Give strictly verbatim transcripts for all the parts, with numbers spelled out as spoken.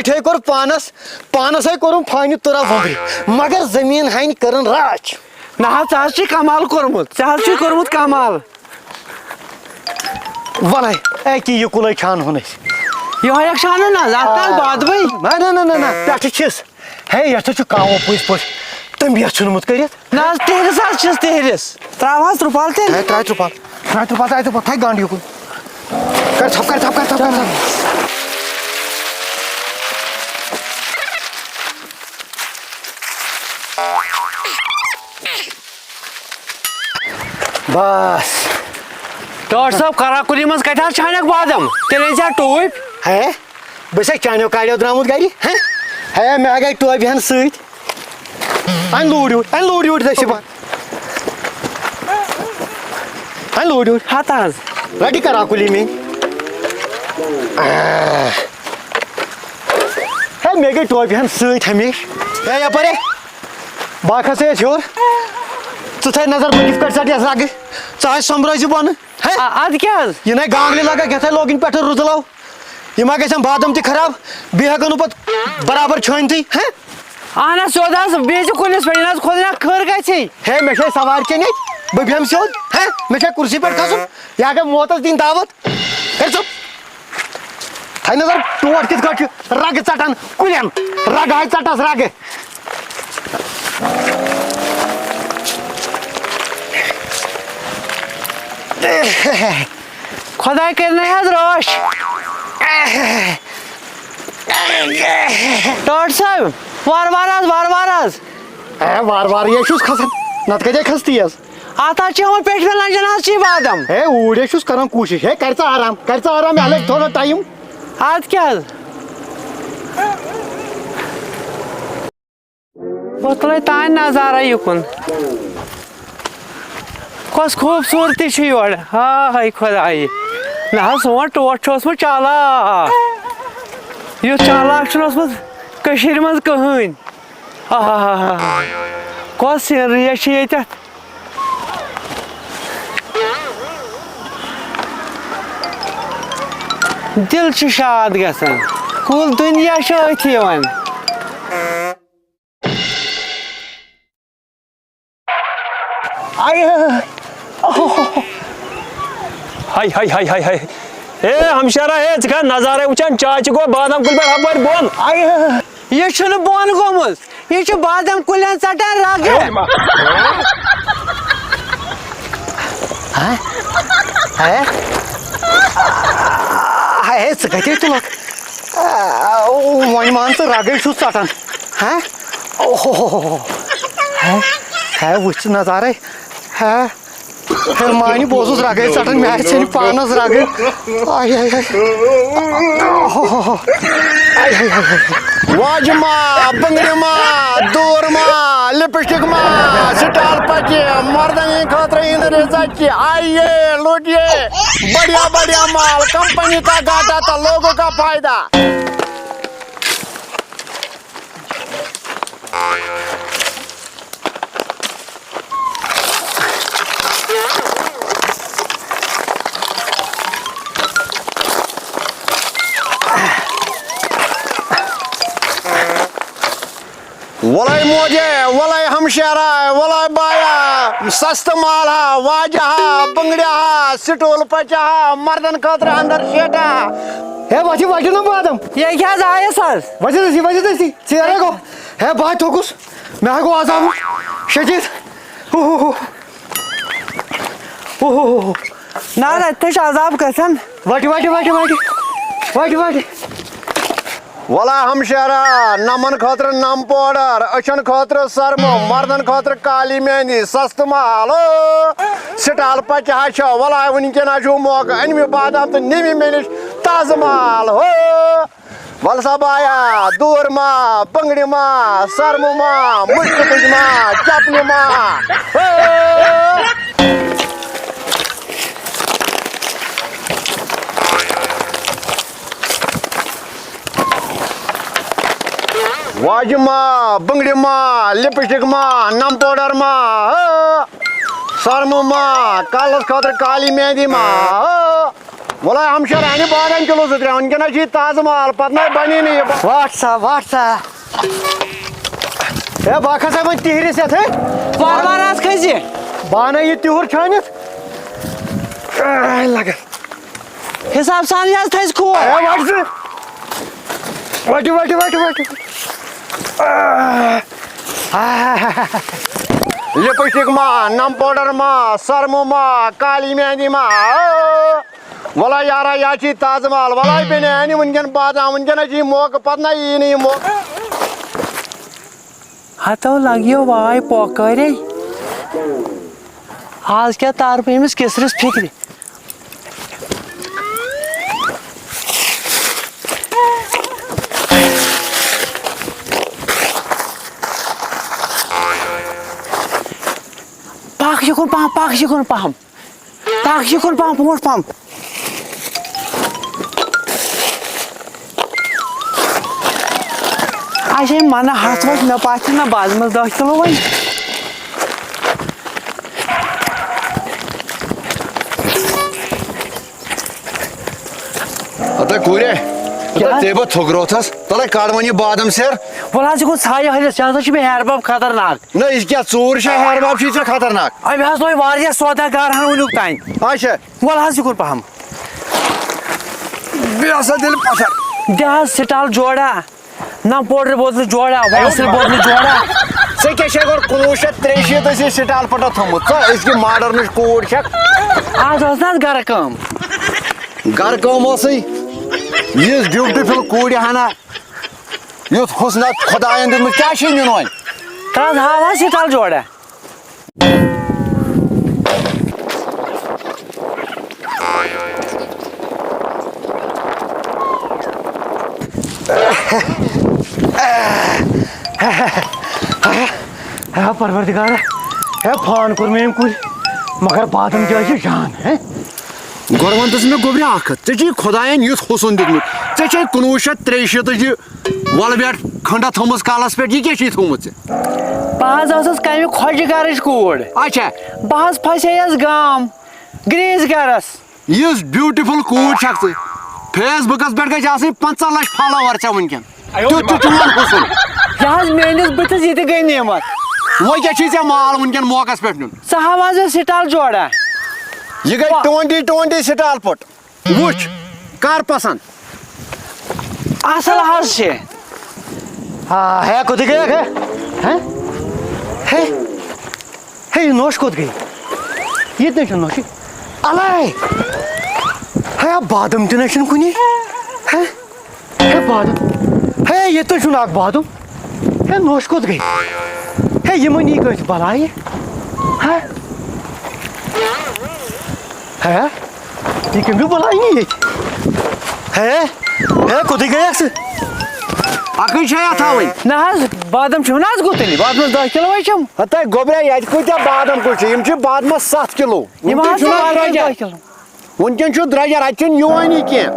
مِٹھٲے کوٚر پانس، پانس ہے کوٚرُم فانہِ تُرا وُمبرِ، مگر زٔمیٖن ہنہِ کٔرٕن راچ۔ نہ حظ، ژٕ حظ چھُے کمال کوٚرمُت، ژےٚ حظ چھُے کوٚرمُت کمال۔ وَلَے، أکی یہِ کُلَے چھانہٕ ہون أسۍ۔ یِہوٚے اکھ چھانہٕ نہ حظ، اَتھ نہ حظ باد بٕے۔ نہ، نہ، نہ، نہ، نہ، پٮ۪ٹھٕ چھِس۔ ہے، یَتھ حظ چھُ کاوٕ پٔزۍ پٲٹھۍ تٔمبِیَتھ ژھُنمُت کٔرِتھ۔ نہ حظ، تِہرِس حظ چھِس، تِہرِس۔ ترٛاو حظ ترٛپال تیٚلہِ۔ ہے، ترٛاو ترٛپال۔ ترٛاو ترٛپال، ترٛاو ترٛپال، تھاے گنٛڈ یُکُن۔ کر ژھۄپ، کر ژھۄپ، کر ژھۄپ، کر ژھۄپ۔ بس۔ ڈاکٹر صٲب، کراکُلی منٛز کتہِ حظ چھانکھ بادم؟ تیٚلہِ أنۍ زِ ہا ٹوٗپۍ۔ ہے، بہٕ چھسا چانیو کاڑیو درٛامُت گرِ؟ ہے، ہے، مےٚ ہا گٔے ٹوپہِ ہن سۭتۍ۔ اَنہِ لوٗر یوٗرۍ، اَنہِ لوٗر یوٗرۍ، دٔسِو بَن۔ اَنہِ لوٗر یوٗرۍ۔ ہَتہٕ حظ۔ رَٹہِ کراکُلی مےٚ۔ آہ۔ ہے، مےٚ گٔے ٹوپہِ ہن سۭتۍ ہمیشہٕ۔ ہے، یَپٲرۍ ہے۔ بہٕ ہا کھسے یَتھ ہیوٚر۔ ژٕ تھٲے نظر، بہٕ کِتھ کٲٹھۍ ژَٹہٕ یَتھ رَگہٕ۔ ژٕ آے سۄمبرٲوزِ بۄنہٕ۔ ہے۔ آ، اَدٕ کیٛاہ حظ؟ یہِ نَے گانٛگلہِ لَگَکھ، یَتھ ہے لوگٕنۍ پٮ۪ٹھٕ رُدٕ لَو۔ یِم ہا گژھن بادام تہِ خراب، بیٚیہِ ہٮ۪کو نہٕ پَتہٕ برابر چھٲنتھٕے۔ ہے۔ اہن حظ، سیوٚد حظ، بیٚیہِ چھِ کُلِس پٮ۪ٹھ، یہِ نہ حظ کھوٚت نہ کھٔر گژھِ۔ ہے، مےٚ چھے سوارِ چیٚنۍ ییٚتہِ، بہٕ بیٚہمہٕ سیوٚد۔ ہے، مےٚ چھا کُرسی پٮ۪ٹھ کھسُن؟ یہِ ہا گٔے موتَس دِنۍ دعوت۔ کٔرۍ ژٕ۔ تھاے نظر، ٹوٹھ کِتھ کٲٹھۍ چھُ رَگہٕ ژَٹان کُلٮ۪ن۔ رَگہٕ ہاے ژَٹَس رَگہٕ۔ خۄداے کٔرِنَے حظ رٲچھ۔ ڈاکٹر صٲب، وارٕ وارٕ حظ، وارٕ وارٕ حظ۔ اے، وارٕ وارٕ یے چھُس کھسان، نَتہٕ کَتہِ کھسہٕ تیز؟ اَتھ حظ چھِ یِوان پٮ۪ٹھمہِ لَنجَن حظ چھِ یہِ بادام۔ اے، اوٗرۍ ہے چھُس کران کوٗشِش۔ ہے، کَر ژٕ آرام، کَر ژٕ آرام، مےٚ لَگہِ تھوڑا ٹایم۔ اَدٕ کیٛاہ حظ؟ بہٕ تُلے تانۍ نظارہ یُکُن۔ کۄس خوٗبصوٗرتی چھِ یورٕ۔ ہا ہے خۄدایہِ۔ نہ حظ، سون ٹوٹھ چھُ اوسمُت چالاک۔ یُتھ چالاک چھُنہٕ اوسمُت کٔشیٖرِ منٛز کٕہٕنۍ۔ آہا۔ کۄس سیٖنری چھِ ییٚتٮ۪تھ؟ دِل چھُ شاد گژھان۔ کُل دُنیا چھُ أتھۍ یِوان۔ آیہِ۔ اوہ۔ ہاے، ہاے، ہاے، ہاے، ہاے۔ اے، ہمشیرا، اے، ژٕ کیٛاہ نظارے وٕچھان؟ چاچہِ گوٚو بادام کُلۍ پٮ۪ٹھ ہپٲرۍ بۄن۔ آیہِ۔ یہِ چھُنہٕ بۄن گوٚمُت، یہِ چھُ بادام کُلٮ۪ن ژٹان رگہٕ۔ ہا؟ ہے؟ ہے، ژٕ کَتہِ تُلکھ؟ آ، وۄنۍ مان ژٕ، رگے چھُس ژٹان۔ ہا؟ اوہو۔ ہے، ہے، وٕچھ ژٕ نظارے۔ ہے، ہے، مانہِ بہٕ اوسُس رگے ژٹان، مےٚ آسہِ ژھٕنہِ پانس رگہٕ۔ آے، آے، آے۔ اوہو۔ آے، آے، آے، آے۔ واجہِ ما، بنگرِ ما، دوٗر ما، لپسٹک ما، سٹال پچہِ، مردن ہٕنٛدِ خٲطرٕ اِنٛدرِ ژچہِ، آئیے، لوٹیے، بڑھیا بڑھیا مال، کمپنی کا گھاٹا تو لوگوں کا فائدہ۔ وَلَے موجے، وَلَے ہمشیرا، وَلَے بایا، سستہٕ مال ہا، واجہ ہا، بنگڑیا ہا، سٹول پچہ ہا، مردن خٲطرٕ اندر شیٹا۔ ہے، وۄتھِ، وۄتھِ نہٕ بادم۔ یے کیٛاہ حظ آیس حظ؟ وۄتھِ دٔستی، وۄتھِ دٔستی، ژیر ہے گوٚو۔ ہے، بہٕ ہا تھوٚکُس، مےٚ ہا گوٚو عذاب شدید۔ ہو، ہو، ہو۔ ہو، ہو، ہو، ہو۔ نہ، نہ، تہِ چھُ عذاب گژھان۔ وۄتھِ، وۄتھِ، وۄتھِ، وۄتھِ۔ وۄتھِ، وۄتھِ۔ ولا ہمشیرا، نمن خٲطرٕ نم پاوڈر، أچھن خٲطرٕ سرمہٕ، مردن خٲطرٕ کالی مہندی، سستہٕ مال، ہو۔ سٹال پچہِ ہا چھا، ولا وٕنکٮ۪ن ہا چھُو موقعہٕ، أنمہِ بادام تہٕ نِمہِ مےٚ نِش تازٕ مال، ہو۔ ول سا بایا، دوٗر ما، بنگڑِ ما، سرمہٕ ما، مُشکہٕ تُج ما، چپنہِ ما، ہو۔ واجہِ ما، بنگڑِ ما، لپسٹک ما، نم پاوڈر ما، ہو۔ سرمہٕ ما، کلس خٲطرٕ کالی مہندی ما، ہو۔ وَلہٕ ہمشیر، اَنہِ بادام کِلوٗ زٕ ترٛےٚ، وٕنکٮ۪نَس چھِ یہِ تازٕ مال، پَتہٕ نَے بَنی نہٕ یہِ۔ واٹھ سا، واٹھ سا۔ ہے، بہٕ کھسا وۄنۍ تِہرِس یَتھ، ہے۔ وارٕ وارٕ حظ کھٔسہِ۔ بہٕ اَنَے یہِ تِہُر چھٲنِتھ۔ آے لَگَن۔ حساب سان یہِ حظ تھٲیزِ کھوٗر۔ ہے، وَٹھ ژٕ۔ وَٹہِ، وَٹہِ، وَٹہِ، وَٹہِ۔ آ۔ آ۔ لِپسٹِک ما، نَم پاوڈر ما، سرمہٕ ما، کالی مہندی ما۔ آ۔ وَلہٕ یارا، یہِ حظ چھِ تازٕ مال۔ وَلہٕ بیٚنہِ، اَنہِ وٕنکٮ۪ن بادام، وٕنکٮ۪نَس چھِ یہِ موقعہٕ، پَتہٕ نہ یی نہٕ یہِ موقعہٕ۔ ہتو لگیو واے پوکرے۔ آز کیٛاہ تارٕ بہٕ أمِس کِسرِس فِکرِ؟ پکھ یِکُن پہم، پکھ یِکُن پہم۔ پکھ یِکُن پہم، برونٛٹھ پہم۔ اچھا، یِم منہٕ ہتھ وۄنۍ مےٚ پاتھ چھِ نہ بازمَس دَہ کِلوٗ وۄنۍ۔ ہتا کورے، کیٛاہ؟ ہتا ژےٚ بہٕ تھوٚکروتھس، تَلے کڑ وۄنۍ یہِ بادام سیر۔ وَلہٕ حظ، یہِ گوٚو ژھایہِ ہٲلِس، یہِ ہسا چھُ مےٚ ہیرٕ بب خطرناک۔ نہ، یہِ کیٛاہ ژوٗر چھا ہیرٕ بب چھُے ژےٚ خطرناک؟ أمۍ حظ لوے واریاہ سودا گار ہن وٕنیُک تام۔ اچھا۔ وَلہٕ حظ، یہِ کوٚر پہم۔ بیٚیہِ ہسا دِلہِ پتھر۔ دِ حظ سٹال جوڑا۔ نہ پوڈر بوتلہِ جوڑا، واسل بوتلہِ جوڑا۔ ژےٚ کیٛاہ چھے گۄڈٕ کُنوُہ شیٚتھ ترٛیہِ شیٖتھ ٲسۍ یہِ سٹال پھٹا تھوٚمُت؟ ژٕ أزکہِ ماڈرنٕچ کوٗر چھکھ۔ آز ٲس نہ حظ گرٕ کٲم۔ گرٕ کٲم ٲسٕے۔ یِژھ بیوٹیفل کوٗرِ ہنا، یُتھ حُسنہ خۄدایَن دیُتمُت، کیٛاہ چھُے نیُن وۄنۍ؟ تَس ہاو حظ سٹال جوڑا۔ ہے پروردگارا، ہے فان کوٚر مےٚ أمۍ کُلۍ، مگر بادام تہِ ٲسۍ جان، ہے۔ گۄڈٕ وَن تہٕ ژٕ مےٚ گوٚبریا اَکھ کَتھ، ژےٚ چھُے خۄدایَن یُتھ حُسن دیُتمُت، ژےٚ چھے کُنوُہ شیٚتھ ترٛیہِ شیٖتٕچ یہِ وۄلہٕ بیٹ کھنٛڈا تھٲومٕژ کَلَس پٮ۪ٹھ، یہِ کیٛاہ چھُے تھوٚومُت ژےٚ؟ بہٕ حظ ٲسٕس کَمہِ خۄجہِ گَرٕچ کوٗر۔ اچھا۔ بہٕ حظ پھَسییَس گام، گرٛیسۍ گَرَس۔ یِژھ بیوٹیفل کوٗر چھَکھ ژٕ۔ فیس بُکَس پٮ۪ٹھ گژھِ آسٕنۍ پنٛژاہ لَچھ فالووَر ژےٚ وٕنکٮ۪ن۔ تیُتھ تہِ چون حُسن۔ یہِ حظ میٛٲنِس بٕتھِس یہِ تہِ گٔے نعمت۔ وۄنۍ کیٛاہ چھُے ژےٚ مال وٕنکٮ۪ن موقعس پٮ۪ٹھ نیُن؟ ژٕ ہاو حظ یہِ سٹال جوڑا۔ یہِ گٔے وا- ٹُوَنٹی ٹُوَنٹی سٹال پوٚٹ۔ وٕچھ، کر پسنٛد۔ اصل حظ چھِ۔ آ، ہے، کوٚت گٔیَکھ، ہے؟ ہے؟ ہے؟ ہے، یہِ نوٚش کوٚت گٔے؟ ییٚتہِ نَے چھُنہٕ نوٚشٕے۔ اَلَے! ہے، بادام تہِ نَے چھُنہٕ کُنی۔ ہے؟ ہے، بادام۔ ہے، ییٚتہِ نَے چھُنہٕ اَکھ بادام۔ ہے، نوٚش کوٚت گٔے؟ ہے، یِمَن یی کٲنٛسہِ بَلایہِ۔ ہے؟ ہے؟ یہِ کٔمۍ پیوٚو بَلایہِ ییٚتہِ؟ ہے؟ ہے، کوٚتٕے گٔیَکھ ژٕ؟ اَکٕے چھا اَتھ تھاوٕنۍ؟ نہ حظ، بادام چھِو نہ حظ گُتٕلۍ؟ بادمَس دَہ کِلوٗ ہے چھِم۔ ہَتَے گوٚبرا، یَتہِ کۭتیٛاہ بادام کُلۍ چھِ؟ یِم چھِ بادمَس سَتھ کِلوٗ۔ یِم وٕنکٮ۪ن حظ چھُنہٕ چھِ اَتھ بادمَس درٛۄجر۔ دَہ کِلوٗ۔ وٕنکٮ۪ن چھُ درٛۄجر، اَتہِ چھُنہٕ یِوانٕے کینٛہہ۔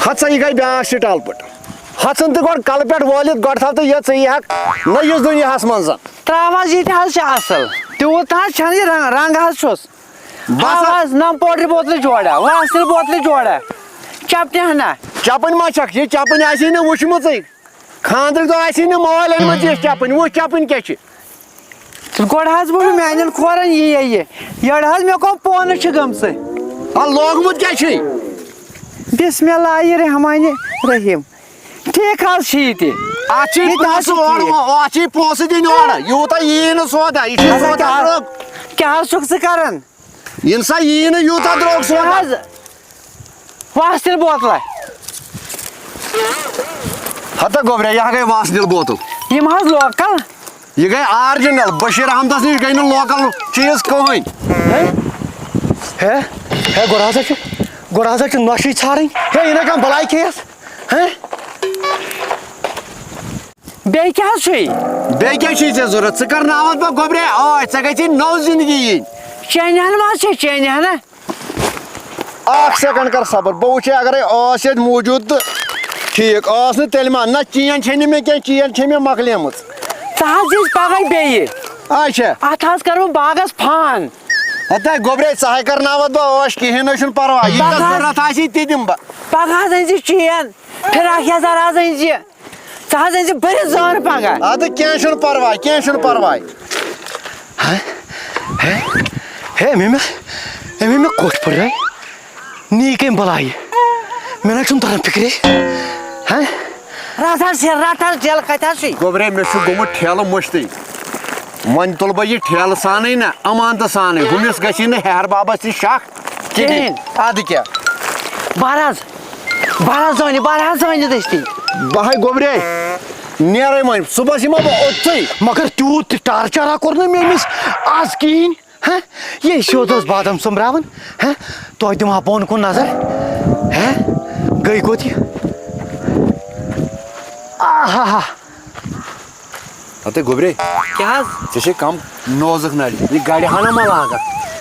ہَتہٕ سا، یہِ گٔے بیٛاکھ سِٹال پٔٹ۔ ہَتھ ژھٕن تہٕ گۄڈٕ کَلہٕ پٮ۪ٹھ وٲلِتھ، گۄڈٕ تھاو تہٕ یہِ ژٕ یی ہَکھ نٔیِس دُنیاہَس منٛز۔ ترٛاو حظ، یہِ تہِ حظ چھِ اَصٕل۔ تیوٗت نہ حظ چھَنہٕ یہِ رنٛگ، رنٛگ حظ چھُس۔ بس آو حظ۔ حظ، نَم پوڈرِ بوتلہِ جوڑا، واسِل بوتلہِ جوڑا، چپنہِ ہنا۔ چپٕنۍ ما چھَکھ؟ یہِ چپٕنۍ آسی نہٕ وٕچھمٕژٕے۔ خانٛدرٕکۍ دۄہ آسی نہٕ مٲلۍ أنۍمٕژ یِژھ چپٕنۍ۔ وٕچھ چپٕنۍ کیٛاہ چھِ۔ گۄڈٕ حظ ووٚن میٛانٮ۪ن کھورَن یی یہِ۔ یٔڑ حظ مےٚ کۄم پونہٕ چھِ گٔمژٕ۔ آ، لوگمُت کیٛاہ چھُے؟ بسم اللہ الرحمن الرحیم۔ ٹھیٖک حظ چھُ یہِ تہِ۔ اَتھ چھِ یہِ تہِ حظ پونٛسہٕ چھُ اورٕ، ٹھیٖک۔ اَتھ چھِ پونٛسہٕ دِنۍ اورٕ۔ یوٗتاہ یی نہٕ سودا، یہِ چھُ اَدٕ سودا کیٛاہ حظ، درٛوگ۔ کیٛاہ حظ چھُکھ ژٕ کران؟ یِنہٕ سا یی نہٕ یوٗتاہ درٛوگ سودا۔ کیٛاہ حظ؟ واسِل بوتلہ۔ ہتا گوٚبریا، یہِ ہا گٔے واسِل بوتل۔ یِم حظ لوکل۔ یہِ گٔے آرجِنل۔ بشیٖر احمدس نِش گٔے نہٕ لوکل چیٖز کٕہٕنۍ۔ ہے؟ ہے؟ ہے، گۄڈٕ ہسا چھُ، گۄڈٕ ہسا چھُ نۄشہِ ژھارٕنۍ۔ ہے، یہِ نہ کانٛہہ بلاے کھیٚیس۔ ہے؟ بیٚیہِ کیٛاہ حظ چھُے؟ بیٚیہِ کیٛاہ چھُے ژےٚ ضروٗرت؟ ژٕ کرناوتھ بہٕ گوٚبریا عٲش، ژےٚ گژھی نٔو زندگی یِنۍ۔ چینہِ ہن ما چھے، چینہِ ہنا؟ اکھ سیکنڈ کر صبر، بہٕ وٕچھے اگرے ٲس ییٚتہِ موٗجوٗد تہٕ ٹھیٖک، ٲس نہٕ تیٚلہِ ما، نہ چین چھے نہٕ مےٚ کینٛہہ، چین چھے مےٚ مۄکلیمٕژ۔ ژٕ حظ یِز پگاہ بیٚیہِ۔ اچھا۔ اتھ حظ کرٕ بہٕ باغس فان۔ ہتے گوٚبرے، ژٕ ہاے کرناوتھ بہٕ عٲش، کِہیٖنۍ نہ چھُنہٕ پرواے۔ یہِ کیٛاہ پگاہ ضروٗرت آسی، تہِ دِمہٕ بہٕ۔ پگاہ حظ أنۍ زِ چین، فراک یزار حظ أنۍ زِ۔ ژٕ حظ أنۍ زِ بٔرِتھ زٲر پگاہ۔ اَدٕ کینٛہہ چھُنہٕ پرواے، کینٛہہ چھُنہٕ پرواے۔ ہے، ہے، ہے، أمۍ مےٚ، أمۍ مےٚ کوٚٹھ پھٕٹرٲے۔ نی کٔمۍ بَلایہِ؟ مےٚ نہ چھُنہٕ تَران فِکرے۔ ہہ؟ رَٹ حظ یہِ، رَٹ حظ ڈٮ۪ل کَتہِ حظ چھُے؟ گوٚبرے، مےٚ چھُ گوٚمُت ٹھیلہٕ مٔشتٕے۔ وۄنۍ تُلہٕ بہٕ یہِ ٹھیلہٕ سانٕے نہ، اَمانتہٕ سانٕے۔ ہُمِس گژھی نہٕ ہیہَر بابَس تہِ شک کِہیٖنۍ۔ کِہیٖنۍ۔ اَدٕ کیٛاہ؟ بہر حظ، بہر حظ زٲنہِ، بہر حظ زٲنہِ دٔستی۔ بہٕ ہاے گوٚبرے، نیرَے وۄنۍ۔ صُبحَس یِمو بہٕ اوٚتھُے۔ مگر تیوٗت تہِ ٹارچَرا کوٚر نہٕ مےٚ أمِس آز کِہیٖنۍ۔ ہہ؟ یے سیوٚد اوس بادام سوٚمبراوان۔ ہہ؟ توتہِ دِمہٕ ہا بۄن کُن نظر۔ ہہ؟ گٔے کوٚت یہِ؟ آہا ہا۔ ہتے گوٚبرے۔ کیٛاہ حظ؟ ژےٚ چھے کم نوزُک نرِ۔ یہِ گڑِ ہنا ما لاگکھ؟